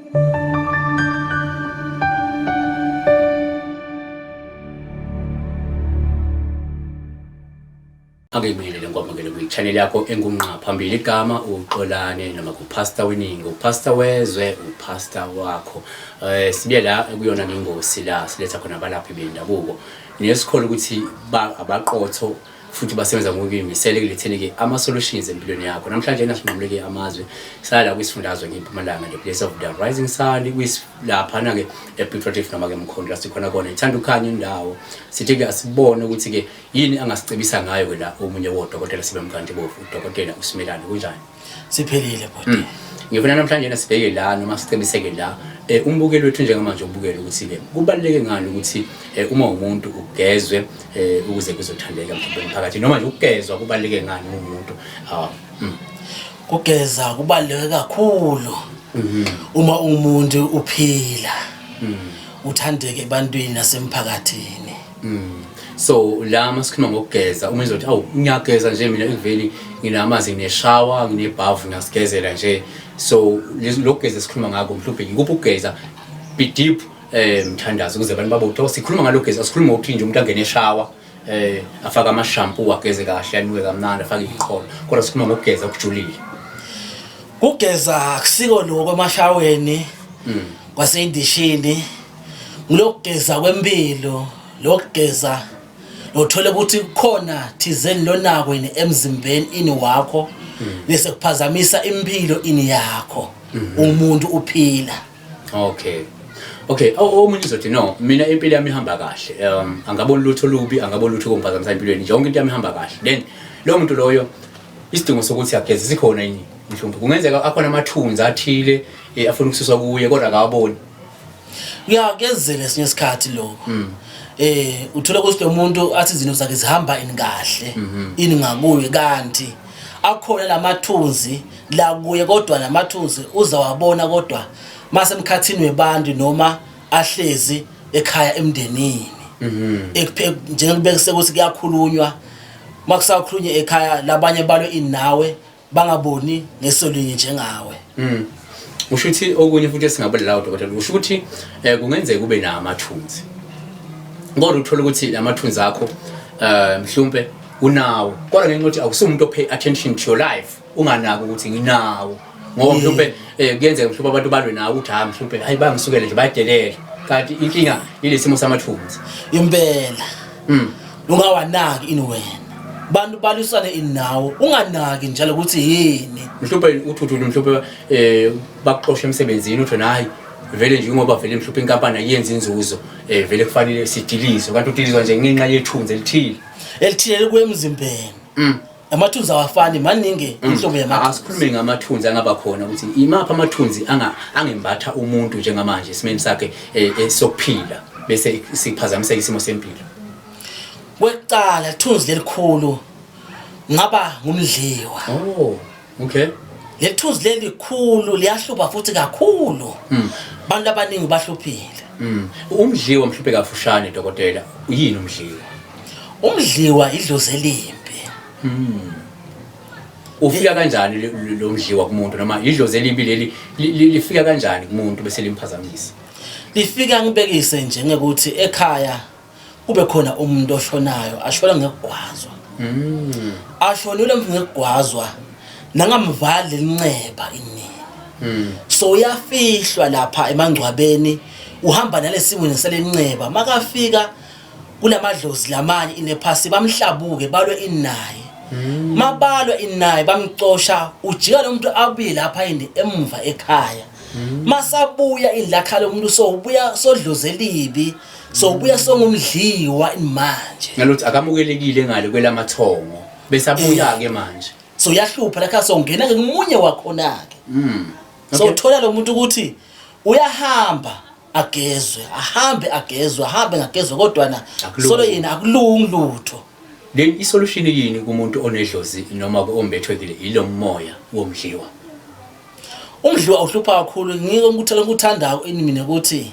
Ake ngibingelele ngikwamukele kwi-channel yakho engungqa phambili igama uXolane noma kuPastor Weningi, uPastor wezwe, uPastor wakho. Sibuye la kuyona ngengosi la siletha khona abalaphi bendabuko. Nesikhola ukuthi abaqotho futhi basebenza ngokuyimisela ekuletheni-ke ama-solutions empilweni yakho. Namhlanje nasinqamuleke amazwe sala kwisifundazwe ngeMpumalanga, the place of the rising sun, laphana-ke ePiet Retief noma-ke eMkhondo la sikhona khona. Ithanda ukukhanya indawo. Sithi-ke asibone ukuthi-ke yini angasicebisa ngayo ke la omunye wodokotela sibe mkantibovu, udokotela uSimelane. Kunjani? Siphelile bhuti. Ngifuna namhlanje sibheke la noma sicebiseke la umbukeli wethu njengamanje ubukele ukuthi-ke kubaluleke ngani ukuthi uma umuntu ugezwe ukuze kuzothandeka mhlawumbe emphakathini, noma nje ukugezwa kubaluleke ngani umuntu? Kugeza kubaluleke kakhulu. Uma umuntu uphila uthandeke ebantwini nasemphakathini. So la masikhuluma ngokugeza, uma izothi awu ngiyageza nje mina ekuveni nginamanzi, ngineshawa, nginebhavu, ngiyasigezela nje. So lokugeza esikhuluma ngakho mhlawumbe ngikuphi ukugeza? Be deep mthandazo ukuze abantu babe ukuthi sikhuluma ngalokugeza, sikhuluma ngokuthi nje umuntu angene eshawa afake ama shampoo, ageze kahle, anuke kamnandi, afake iqholo, kodwa sikhuluma ngokugeza okujulile. Kugeza akusiko lokho emashaweni kwasendishini, ngilokugeza kwempilo, lokugeza lothole ukuthi kukhona thizeni lonako yini emzimbeni ini wakho bese kuphazamisa impilo ini yakho umuntu uphila. Okay. Okay, omunye uzothi no, mina impilo yami ihamba kahle. Angaboni lutho olubi, angaboni lutho okungiphazamisa empilweni. Yonke into yami ihamba kahle. Then lo muntu loyo isidingo sokuthi ageze sikhona yini? Mhlawumbe kungenzeka akhona amathunzi athile afuna ukususwa kuye kodwa akawaboni. Kuyakenzeka esinye isikhathi lokho. Uthola ukuthi lo muntu athi izinto zakhe zihamba ini kahle, ini ngakuye, kanti akhona lamathunzi la kuye, kodwa lamathunzi uzawabona kodwa masemkhathini webantu noma ahlezi ekhaya emndenini. Njengokubekise ukuthi kuyakhulunywa, makusakhulunywa ekhaya labanye balwe inawe bangaboni ngesolinye njengawe. Usho ukuthi okunye futhi esingabona la dokotela, usho ukuthi kungenzeka ube namathunzi, kodwa uthola ukuthi lamathunzi akho mhlawumbe unawo, kodwa ngenxa yokuthi akusumuntu opay attention to your life, unganaki ukuthi nginawo, ngoba mhlawumbe kuyenzeka mhlawumbe abantu balwe nawe ukuthi ha mhlawumbe hayi bangisukele nje bayadelela, kanti inkinga ilesimo samathunzi. Impela. Ungawanaki ini wena, bantu balwisane inawo, unganaki njalo ukuthi yini. Mhlawumbe uthuthu mhlawumbe bakuxosha emsebenzini, uthi hayi vele nje ngoba vele mhlawumbe inkampani ayenzi inzuzo, vele kufanele sidilizwe, kanti udilizwa nje ngenxa yethunzi elithile elithile likuemzimbeni. Amathunzi awafani, maningi inhlobo yamathunzi. Asikhulume ngamathunzi angaba khona, ukuthi imaphi amathunzi angembatha umuntu njengamanje esimeni sakhe sokuphila bese siphazamiseka isimo sempilo. Kwekuqala ithunzi lelikhulu ngaba ngumdliwa. Oh, okay. Lethunzi lelikhulu liyahlupha futhi kakhulu. Abantu abaningi bahluphile. Umdliwa mhluphe kafushane dokotela, uyini umdliwa? Umdliwa idlozi elimbi. Ufika kanjani lo mdliwa kumuntu, noma idlozi elibi leli lifika kanjani kumuntu bese limphazamisa? Lifika ngibekise nje ngekuthi ekhaya kube khona umuntu oshonayo, ashona ngekugwazwa. Ashonile ngekugwazwa nangamvali lenceba inini. So uyafihlwa lapha emangcwabeni, uhamba nalesimo neselenceba, makafika kulamadlozi lamanye inephasi bamhlabuke balwe inaye. Mabalwe inaye bamcosha, ujika lo muntu abuye lapha yini emva ekhaya. Masabuya indlakhala umuntu sowubuya sodlozi elibi, sowubuya songumdliwa manje. Ngalokuthi akamukelekile ngale kwelamathongo bese abuya ke manje. So uyahlupha lapha, songena ke kumunye wakhona ke. So uthola lo muntu ukuthi uyahamba agezwe, ahambe agezwe, ahambe ngagezwe, kodwa na solo yena akulungi lutho. Then isolution yini kumuntu onedlozi noma ombethwekile yilo moya womdliwa? Umdliwa uhlupha kakhulu, ngiko ngikuthela ngikuthandayo ini mina ukuthi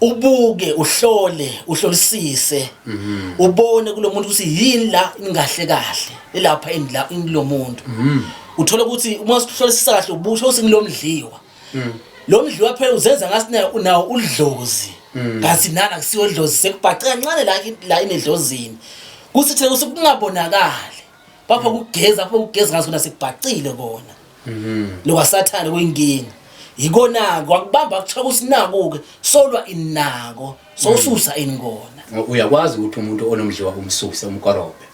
ubuke, uhlole, uhlolisise, ubone kulo muntu ukuthi yini la ingahle kahle elapha indla kulo muntu. Uthola ukuthi uma uhlolisisa kahle ubusho ukuthi ngilomdliwa. Lo mdliwa phela uzenza ngathi nawo udlozi. Ngathi nana kusiwo udlozi, sekubhace kancane la la inedlozini. Kusithe kungabonakali. Bapha kugeza, apho kugeza ngathi kona sekubhacile kona. Lokwasathane kuyinkinga. Yikona kwakubamba kuthiwa kusinako ke solwa inako sosusa ingona. Uyakwazi ukuthi umuntu onomdliwa umsuse umkorobhe?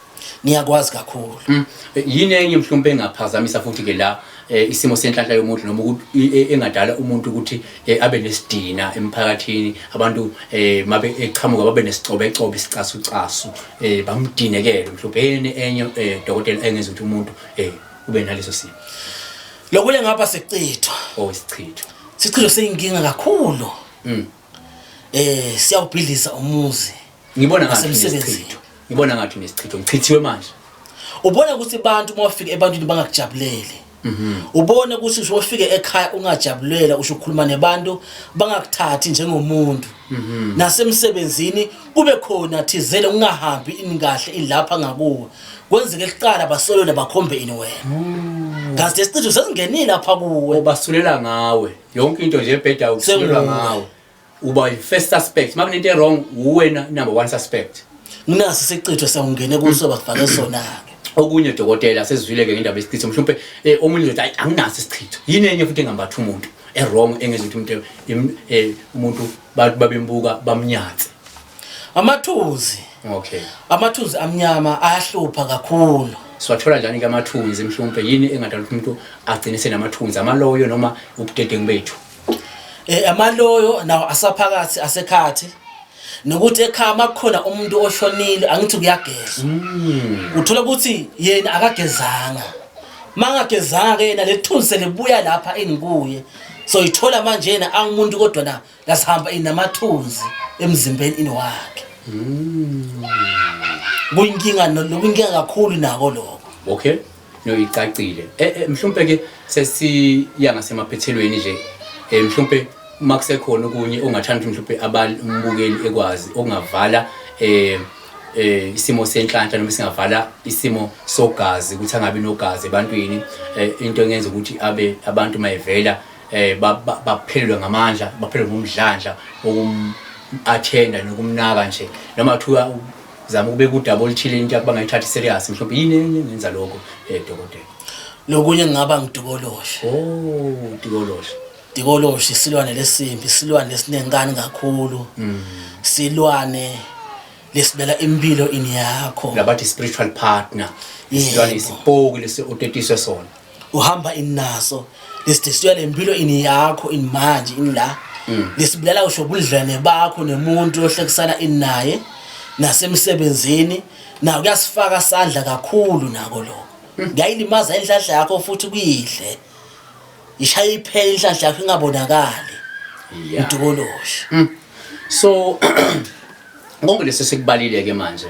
Ngiyakwazi kakhulu. Yini enye mhlawumbe engaphazamisa futhi ke la isimo senhlanhla yomuntu, noma engadala umuntu ukuthi abe nesidina emphakathini, abantu mabe eqhamuka babe nesicobecobe, isicasucasu, bamdinekele mhlawumbe? Yini enye, dokotela, engenza ukuthi umuntu ube naleso simo? Lokunye ngapha sikuchithwa. Oh, isichitho. Sichitho seyinkinga kakhulu. Siyawubhidliza umuzi. Ngibona ngathi nesichitho. Ngibona ngathi nesichitho. Ngichithiwe manje. Ubona ukuthi abantu uma ufika ebantwini bangakujabuleli. Ubone ukuthi usho ufike ekhaya ungajabulela, usho ukukhuluma nebantu bangakuthathi njengomuntu. Nasemsebenzini kube khona thizele ungahambi inikahle ilapha ngakuwe. Kwenzeke kuqala basolele bakhombe ini wena. Ngazi lesichitho sesingenile lapha kuwe. Obasulela ngawe. Yonke into nje ebheda ukusulelwa ngawe. Uba i-first suspect. Uma kunento e-wrong, uwena number one suspect. Nginasi isichitho sewungene kuso bakufake sona-ke. Okunye, dokotela, sesizwile-ke ngendaba yesichitho. Mhlawumbe omunye uzothi, hayi, anginaso isichitho. Yini enye futhi engambatha umuntu e-wrong engenza ukuthi umuntu babembuka bamnyatse? Amathunzi. Amathunzi amnyama ayahlupha kakhulu. Siwathola njani-ke amathunzi? Mhlawumbe yini engadala ukuthi umuntu agcine senamathunzi, amaloyo noma ubudedengu bethu? Amaloyo nawo asaphakathi asekhathi, nokuthi ekhaya makukhona umuntu oshonile, angithi kuyagezwa, uthola ukuthi yena akagezanga. Mangagezanga ke yena, lethunzi selibuya lapha enikuye, so ithola manje yena angumuntu kodwa na lasihamba inamathunzi emzimbeni ini wakhe. Kuyinkinga, nokuyinkinga kakhulu nako lokho. Okay, no, icacile. Mhlawumbe ke sesiya ngasemaphethelweni nje, mhlawumbe uma kusekhona okunye ongathanda ukuthi mhlawumbe umbukeli ekwazi okungavala isimo senhlanhla noma singavala isimo sogazi ukuthi angabi nogazi ebantwini, into engenza ukuthi abe abantu mayevela baphelelwe ngamandla, baphelelwe ngumdlandla wokum-attenda nokumnaka nje, noma kuthiwa zama ukubeka udaba oluthile into yakho bangayithathi serious, mhlawumbe yini enye engenza lokho, dokotela? Lokunye ngingaba ngitikoloshe. Oh, tikoloshe. Tikoloshe isilwane lesimbi, isilwane lesinenkani kakhulu, silwane lesibela impilo ini yakho. Labathi spiritual partner, isilwane, isipoki lesi otetiswe sona. Uhamba inaso lesidestroya lempilo ini yakho ini manje ini la, lesibulala usho ubudlelwane bakho nemuntu ohlekisana ini naye, nasemsebenzini nawo kuyasifaka sandla kakhulu nako lokho. Kuyayilimaza inhlanhla yakho futhi kuyidle, ishaye iphele inhlanhla yakho ingabonakali. Utukoloshi. So konke leso sekubalile ke manje,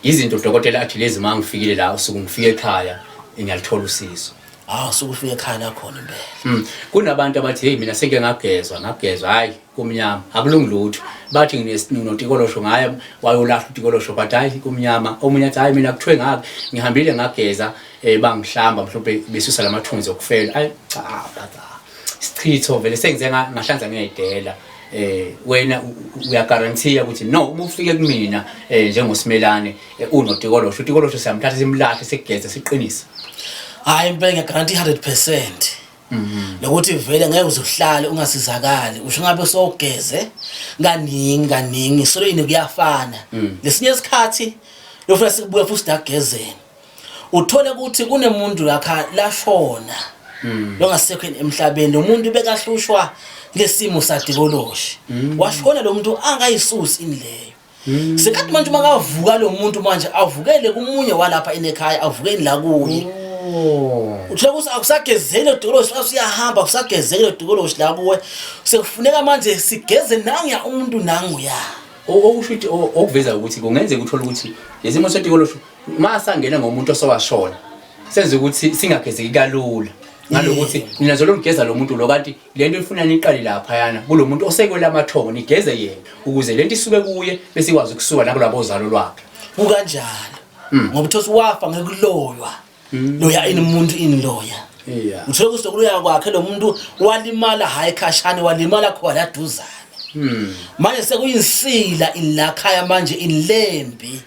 izinto udokotela athi lezi uma ngifikile la, usuke ngifike ekhaya ngiyalithola usizo. Ah, suke ufike ekhaya lakhona impela. Kunabantu abathi, hey, mina seke ngagezwa, ngagezwa, hayi, kumnyama, akulungi lutho. Bathi nginotikolosho, ngaya wayolahla utikolosho, but hayi, kumnyama. Omunye athi, hayi, mina kuthiwe ngake ngihambile ngageza, bangihlamba mhlawumbe besusa lamathunzi okufela. Hayi cha, cha. Sichitho vele sengize ngahlanza ngedela. Wena uya-guarantee ukuthi no, uma ufike kumina njengosimelane unotikolosho, utikolosho siyamthatha simlahle, sigeze, siqinise? Hayi, impela ngiya-guarantee 100% nokuthi vele ngeke uze uhlale ungasizakali. Usho ngabe sowugeze kaningi kaningi, solo yini kuyafana. Lesinye isikhathi lofuna sikubuye futhi sidagezeni, uthole ukuthi kunemuntu lakha lashona longasekho emhlabeni. Lo muntu bekahlushwa lesimo satikoloshi, washona lo muntu angayisusi ini leyo. Sekathi manje uma kavuka lo muntu manje avukele kumunye walapha enekhaya, avukeni la kuye. Uthola ukuthi akusagezeki lo tikoloshi, usuyahamba akusagezeki lo tikoloshi la kuwe, sekufuneka manje sigeze nanguya umuntu nanguya. Okusho ukuthi okuveza ukuthi kungenzeka uthole ukuthi lesimo setikolosho masangena ngomuntu osowashona senze ukuthi singagezeki kalula, ngalokuthi nina zolo nigeza lo muntu lo, kanti lento ifuna niqale laphayana kulo muntu osekwelamathongo, nigeze yena ukuze lento isuke kuye bese ikwazi ukusuka nakulabo ozalo lwakhe. Kukanjalo, ngoba uthola wafa ngekuloywa loya ini muntu ini loya. Uthola ukuthi lokuloya kwakhe lo muntu walimala hhayi khashane, walimala khona la duzane. Manje sekuyinsila inlakhaya manje inlembi.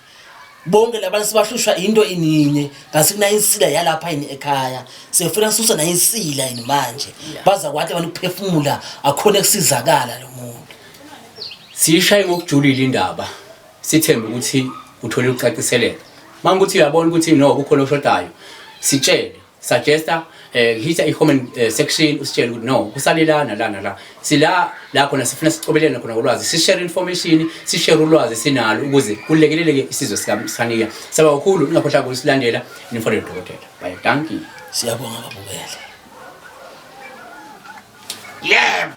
Bonke labantu sebahlushwa into ininye ngase kunayinsila yalapha yini ekhaya. Sefuna sisusa nayinsila yini manje. Baza kwathi abantu ukuphefumula akhona kusizakala lo muntu. Siyishaye ngokujulile indaba. Sithembe ukuthi uthole ukucaciseleka. Mangukuthi uyabona ukuthi no kukhona oshodayo, sitshele, suggesta, hita i-comment section usitshele ukuthi no kusale la nala nala. Sila la khona sifuna sicobelelane khona ngolwazi, si-share information, si-share ulwazi sinalo ukuze kulekeleleke isizwe sikaMthaniya. Siyabonga kakhulu, ningakhohlwa ukusilandela, nifonele udokotela. Bye, thank you. Siyabonga babukele. Yeah.